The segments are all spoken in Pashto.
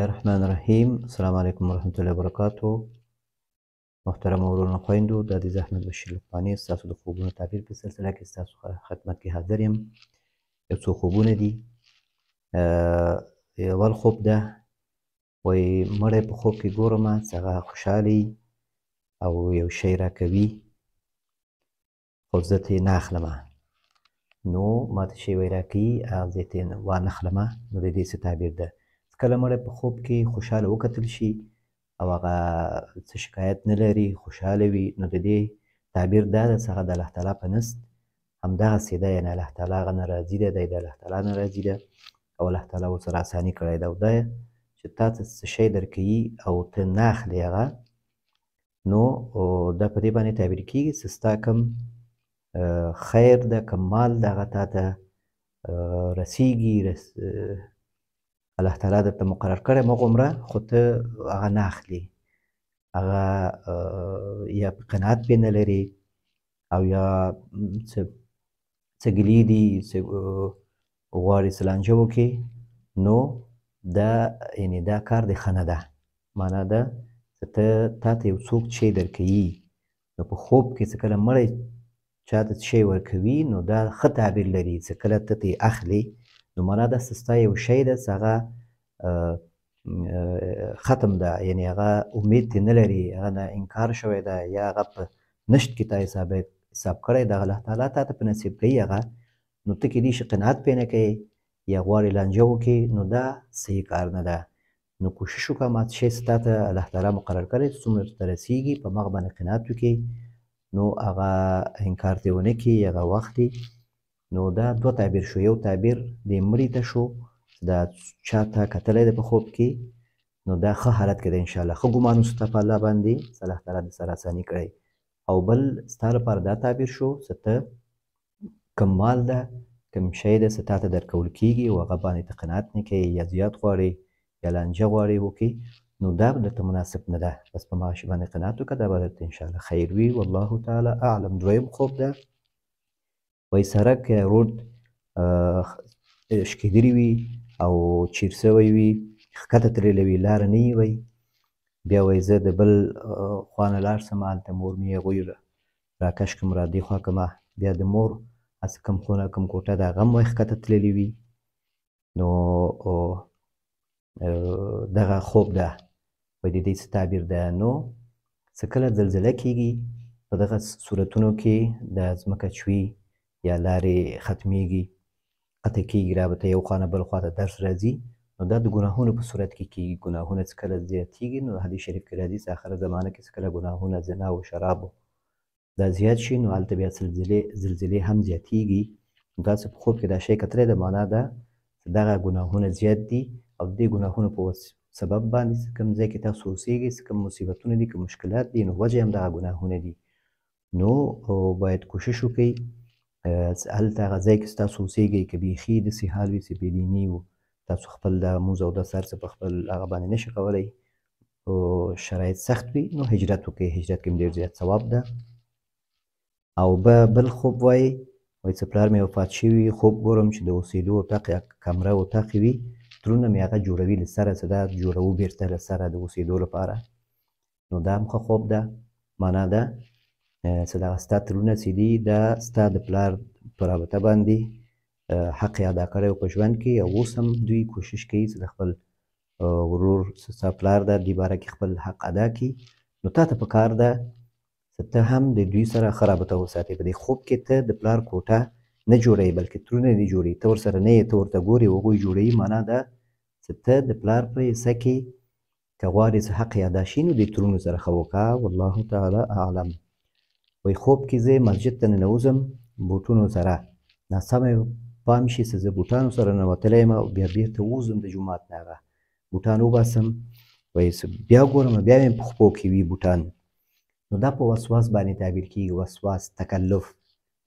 الرحمن الرحیم. السلام علیکم ورحمت الله وبرکاتو. محترم ورونو خویندو، دا د احمد بشیر لقماني ستاسو د خوبونو تعبیر په سلسله کې ستاسو خدمت کې حاضر یم. یو څو خوبونه دي. اول خوب ده، وایي مړی په خوب کې ګورم چې هغه خوشحاله او یو شی راکوي، خو زه ترې نه اخلم، نو ماته شی وایي راکوي، هغه زه ترې وانخلم. نو د دې څه تعبیر ده؟ کله مړی په خوب کې خوشحاله وکتل شي او هغه څه شکایت نه لري، خوشحاله وي، نو د دې تعبیر دا ده چې هغه د الله تعالی په نزد همدغسې ده، یعنې الله تعالی هغه نه راضي ده، دی د الله تعالی نه راضي ده او الله تعالی ورسره اساني کړی ده. او دا چې تا ته څه شی درکوي او ته نه اخلې هغه، نو دا په دې باندې تعبیر کېږي چې ستا کوم خیر ده، کوم مال ده، هغه تا ته رسېږي، الله تعالی درته مقرر کړی مغومره، خو ته هغه نه اخلي، هغه یا په قناعت پې نه لري او یا څه ګلې دي، څه غواړي څه لانجه وکړي، نو دا یعنې دا کار د ښه نه ده. معنا ده چې ته تا ته یو څوک شی درکوي، نو په خوب کې چې کله مړی چا ته شی ورکوي، نو دا ښه تعبیر لري چې کله ته ترې اخلې، نو معنا دا چې ستا یو شی ده چې هغه ختم ده، یعنې هغه امید ترې نه لري، هغه نه انکار شوی ده، یا هغه په نشت کې تا حساب کړی ده، الله تعالی تا ته په نصیب کوي هغه، نو ته کېدای شي قناعت پرې نه کوې یا غواړې لانجه وکړې، نو دا صحیح کار نه ده. نو کوشش وکړه ما شی چې تا ته الله تعالی مقرر کړی څومره ته رسېږي په هماغه باندې قناعت وکړې، نو هغه انکار ترې ونه کړي، هغه واخلي. نو دا دوه تعبیر شو. یو تعبیر د مړي ته شو چې دا چا ته کتلی دی په خوب کې، نو دا ښه حالت کې دی انشاءالله، ښه ګمان وساته په الله باندې چې الله تعالی دې سره اساني کړی. او بل ستا لپاره دا تعبیر شو چې ته کوم مال ده، کوم شی ده چې تا ته درکول کېږي او هغه باندې ته قناعت نه کوې، یا زیات غواړې یا لانجه غواړې وکړې، نو دا به درته مناسب نه ده. بس په هماغه شي باندې قناعت وکړه، دا به درته انشاءالله خیر وي، والله تعالی اعلم. دویم خوب ده، وایي سړک یا روډ شکېدلی وي او چیر سوی وي، ښکته تللی وي، لاره نه وي، بیا وایي زه د بل خوا نه لاړ شم، هلته مور مې هغوی راکش کړم، را دې خوا کړم، بیا د مور هسې کوم خونه کوم کوټه ده هغه هم وایي ښکته تللې وي. نو دغه خوب ده، وایي د دې څه تعبیر ده؟ نو څه کله زلزله کېږي په دغه صورتونو کې د ځمکه چوي یا لارې ختمیږي، قطع کېږي، رابطه یو خوا نه بل خوا ته درس راځي، نو دا د ګناهونو په صورت کې کېږي. ګناهونه چې کله زیاتېږي، نو حدیث شریف کې راځي چې آخره زمانه کې چې کله ګناهونه، زنا او شراب دا زیات شي، نو هلته بیا زلزلې هم زیاتېږي. نو تاسو په خوب کې دا شی کتلی ده، معنا ده چې دغه ګناهونه زیات دي او د دې ګناهونو په سبب باندې چې کوم ځای کې تاسو اوسېږئ، چې کوم مصیبتونه دي، کوم مشکلات دي، نو وجه هم دغه ګناهونه دي. نو باید کوشش وکړئ هلته هغه ځای کې ستاسو اوسېږئ، که بیخي داسې حال وي چې بېدیني و، تاسو خپل د لمونځ او اودس هر څه په خپل هغه باندې نه شئ کولی، شرایط سخت وي، نو هجرت وکړئ. هجرت کې هم ډېر زیات ثواب ده. او بل خوب وایي، وایي چې پلار مې وفات شوي، خوب ګورم چې د اوسېدو اتاق یا کمره اتاق وي، ترونه مې هغه جوړوي له سره، چې دا جوړوو بېرته له سره د اوسېدو لپاره، نو دا هم ښه خوب ده. معنا ده چې دغه ستا ترونه چې دي، دا ستا د پلار په رابطه باندې حق یې ادا کړی و په ژوند کې، او اوس هم دوی کوشش کوي چې د خپل ورور چې ستا پلار ده دې باره کې خپل حق ادا کړي. نو تا ته په کار ده چې ته هم د دوی سره ښه رابطه وساتې. په دې خوب کې ته د پلار کوټه نه جوړوې، بلکې ترونه دې جوړوي، ته ورسره نه یې، ته ورته ګورې، هغوی جوړوي. معنا ده چې ته د پلار په حصه کې که غواړې چې حق یې ادا شي، نو د ترونو سره ښه وکړه، والله تعالی اعلم. وایي خوب کې زه مسجد ته ننوځم بوټونو سره، ناسمه پام شي چې زه بوټانو سره ننوتلی یم او بیا بېرته ووځم د جومات نه، هغه بوټان وباسم، وایي بیا ګورم بیا مې په خپو کې وي بوټان. نو دا په وسواس باندې تعبیر کېږي، وسواس، تکلف.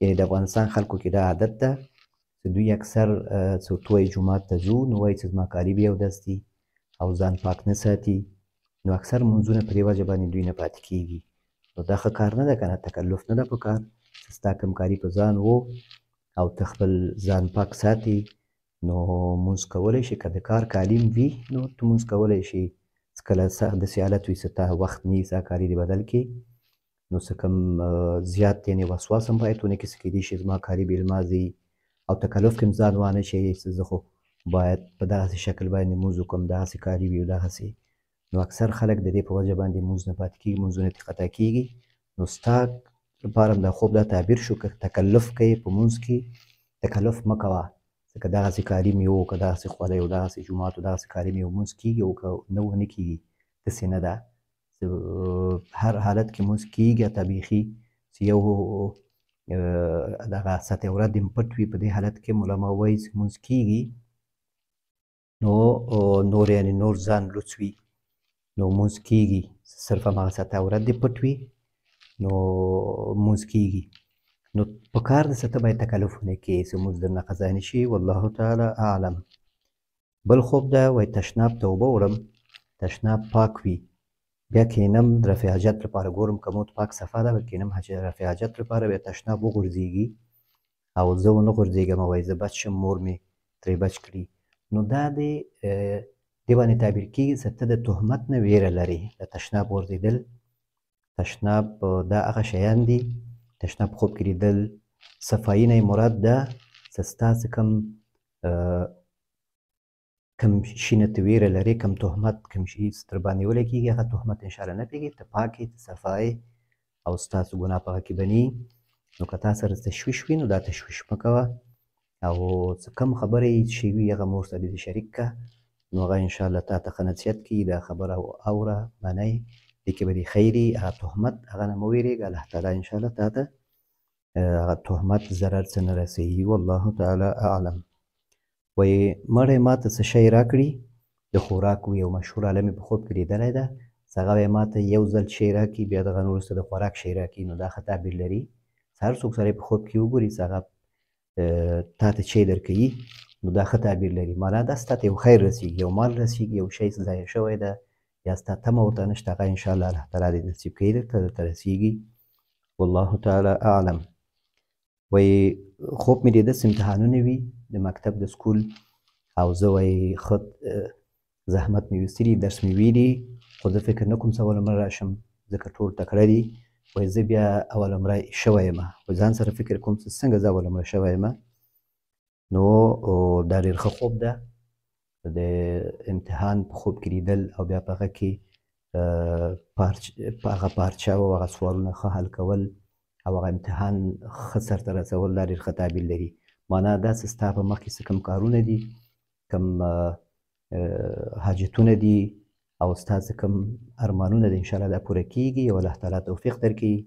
یعنې د افغانستان خلکو کې دا عادت ده چې دوی اکثر څه ورته وایي جومات ته ځو، نو وایي چې زما کالي بیا اودس دي او ځان پاک نه ساتي، نو اکثر لمونځونه په دې وجه باندې دوی نه پاتې کېږي. نو دا ښه کار نه ده که نه، تکلف نه ده په کار چې ستا کوم کالي په ځان وو او ته خپل ځان پاک ساتي، نو مونځ کولی شي. که د کار کالیم وي نو ته مونځ کولی شي. چې کله داسې حالت وي چې تا وخت نه وي ستا کالي دې بدل کړي، نو څه کم زیات یعنې وسواس هم باید ونه کړي چې کېدای شي زما کالي بېلما ځي او تکلف کې هم ځان وانه چوي چې زه خو باید په دغسې شکل باندې مونځ وکړم، دغسې کالي وي او دغسې. نو اکثر خلک د دې په وجه باندې مونځ نه پاتې کېږي، مونځونه ترې خطا کېږي. نو ستا لپاره هم دا خوب دا تعبیر شو که تکلف کوې په مونځ کې تکلف مه کوه، ځکه دغسې کالي مې وو، که دغسې خولۍ او دغسې جومات او دغسې کالي مې وو، مونځ کېږي او که نه ونه کېږي داسې نه ده. هر حالت کې مونځ کېږي، حتی بیخي چې یو دغه سطح عورت دې پټ وي په دې حالت کې علما وایي چې مونځ کېږي. نو نور یعنې نور ځان لوڅ وي نو مونځ کېږي، صرف هماغه سطح عورت دې پټ وي نو مونځ کېږي. نو په کار ده چې ته باید تکلف ونه کړې چې مونځ درنه قضا نه شي. والله تعالی اعلم. بل خوب ده وایي تشناب ته اوبه وړم، تشناب پاک وي، بیا کښېنم د رفع حاجت لپاره ګورم کمود پاک صفا ده، کښېنم رفع حاجت لپاره، بیا تشناب وغورځېږي او زه ونه غورځېږم، وایي زه بچ شم، مور مې ترې بچ کړي. نو دا دې دې باندې تعبیر کېږي چې ته د تهمت نه ویره لرې. د تشناب غورځېدل، تشناب دا هغه شیان دي، تشناب خوب کې لیدل، صفایي نه یې مراد ده چې ستا څه کوم کوم شي نه ته ویره لرې، کوم تهمت کوم شي چې در باندې ولګېږي هغه تهمت انشاءالله نه پېږي، ته پاک یې، ته صفا یې او ستاسو ګناه په هغه کې به نه. نو که تا سره تشویش وي نو دا تشویش مه کوه او څه کم خبرې چې وي هغه مور سره دې شریک که، نو هغه انشاءالله تا ته ښه نصیحت کوي. دا خبره اوره منئ، دې کې به دې خیر وي. هغه تهمت هغه نه مه وېرېږه، الله تعالی انشاءالله تا ته هغه تهمت ضرر څه نه رسوي. والله تعالی اعلم. وایي مړی ما ته څه شی راکړي د خوراک وي، یو مشهور عالم یې په خوب کې لیدلی ده چې هغه وایي ما ته یو ځل شی راکړي، بیا دغه نه وروسته د خوراک شی راکړي. نو دا ښه تعبیر لري چې هر څوک سړی په خوب کې وګوري چې هغه تا ته چای درکوي نو دا ښه تعبیر لري. معنا دا ستا ته یو خیر رسېږي، یو مال رسېږي، یو شی څه ضایع شوی ده یا ستا تمه ورته نشته، هغه انشاءالله الله تعالی دې نصیب کوي درته، درته رسېږي. والله تعالی اعلم. وایي خوب مې لیده چې امتحانونه وي د مکتب د سکول او زه وایي ښه زحمت مې ویستلي، درس مې ویلي، خو زه فکر نه کوم چې اول نمره راشم ځکه ټول تکړه دي. وایي زه بیا اول نمره شوی یم، وایي ځان سره فکر کوم چې څنګه زه اول نمره شوی یم. نو دا ډېر ښه خوب ده د امتحان په خوب کې لیدل او بیا په هغه کې په هغه پارچه او هغه سوالونه ښه حل کول او هغه امتحان ښه سرته رسول، دا ډېر ښه تعبیر لري. معنا دا چې ستا په مخ کې څه کوم کارونه دي، کوم حاجتونه دي او ستا څه کوم ارمانونه دي، انشاءالله دا پوره کېږي او الله تعالی توفیق درکوي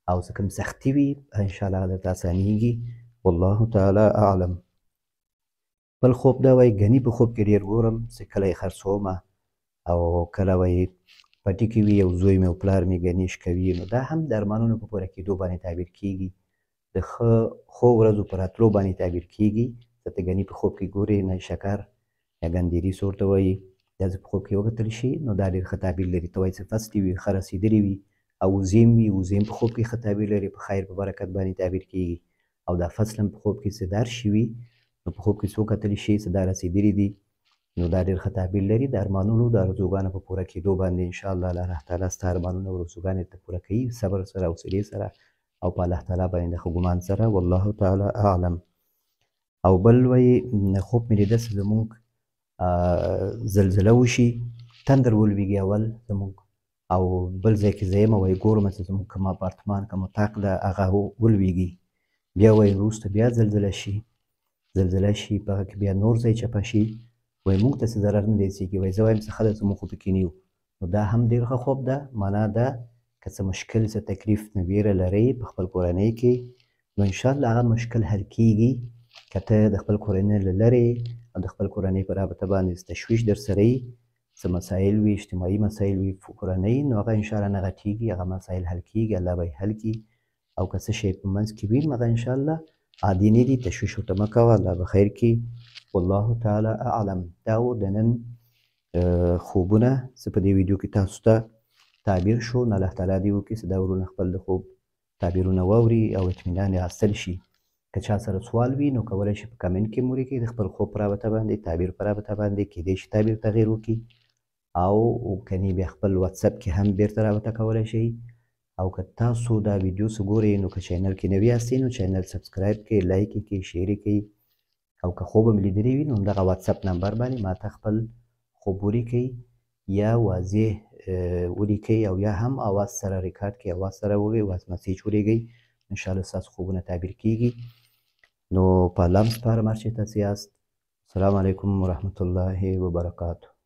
او څه کوم سختي وي انشاءالله هغه درته اسانېږي. والله تعالی اعلم. بل خوب دا وایي ګني په خوب کې ډېر ګورم چې کله یې خرڅومه او کله وایي پټي کې وي او زوی مې او پلار مې ګني شکوي. نو دا هم د ارمانونو په پوره کېدو باندې تعبیر کېږي، د ښه ښو ورځو په راتلو باندې تعبیر کېږي. چې ته ګني په خوب کې ګورې، نه شکر یا ګندېري څه ورته وایي، دا چې په خوب کې وکتل شي نو دا ډېر ښه تعبیر لري. ته وایي چې فصلي وي، ښه رسېدلي وي او وزیم وي، وزیم په خوب کې ښه تعبیر لري، په خیر په برکت باندې تعبیر کېږي. او دا فصل هم په خوب کې چې دار شي وي نو په خوب کې څو کتل شي چې دا رسېدلي دي نو دا ډېر ښه تعبیر لري. د ارمانونو د ارزوګانو په پوره کېدو باندې انشاءالله الله تعالی ستا ارمانونه او ارزوګانې ته پوره کوي، صبر سره، حوصلې سره او په الله تعالی باندې د ښه ګمان سره. والله تعالی اعلم. او بل وایي خوب مې لیده چې زموږ زلزله وشي، تندر ولوېږي اول زموږ او بل ځای کې زه یم، وایي ګورم چې زموږ کوم اپارتمان کوم اتاق ده هغه ولوېږي، بیا وایي وروسته بیا زلزله شي، زلزله شي په هغه کې بیا نور ځای چپه شي، وایي موږ ته څه ضرر نه رسېږي، وایي زه وایم څه ښه ده چې موږ خو پکې نه یو. نو دا هم ډېر ښه خوب ده. معنا دا که څه مشکل څه تکلیف نه ویره لرئ په خپل کورنۍ کې نو انشاءالله هغه مشکل حل کېږي. که ته د خپل کورنۍ له لرې او د خپل کورنۍ په رابطه باندې څه تشویش در سره وي، څه مسایل وي، اجتماعي مسایل وي کورنۍ، نو هغه انشاءالله نه غټېږي، هغه مسایل حل کېږي، الله به یې حل کړي. او که څه شی په منځ کې وي هغه انشاءالله عادي نه دي، تشویش ورته مه کوه، الله به خیر کړي. والله تعالی اعلم. دا و د نن خوبونه چې په دې ویډیو کې تاسو ته تعبیر شو. نو الله تعالی دې وکړي چې دا ورونه خپل د خوب تعبیرونه واوري او اطمینان یې حاصل شي. که چا سره سوال وي نو کولی شي په کمنټ کې مو ولیکئ د خپل خوب په رابطه باندې، تعبیر په رابطه باندې، کیدای شي تعبیر تغیر وکړي، او کني بیا خپل واتساپ کې هم بیرته رابطه کولی شئ. او که تاسو دا ویډیو څه ګورئ نو که چینل کې نوي یاستئ نو چینل سبسکرایب کړئ، لایک یې کړئ، شیر یې کړئ. او که خوب هم لیدلی وي نو همدغه واتساپ نمبر باندې ماته خپل خوب ولیکئ یا واضح ولیکئ، او یا هم اواز سره ریکارډ کړئ، اواز سره ووایئ، واز مسیج ولیږئ، انشاءالله ستاسو خوبونه تعبیر کیږي. نو په الله مو سپارم هر چېرته چې یاست. السلام علیکم ورحمت الله وبرکاته.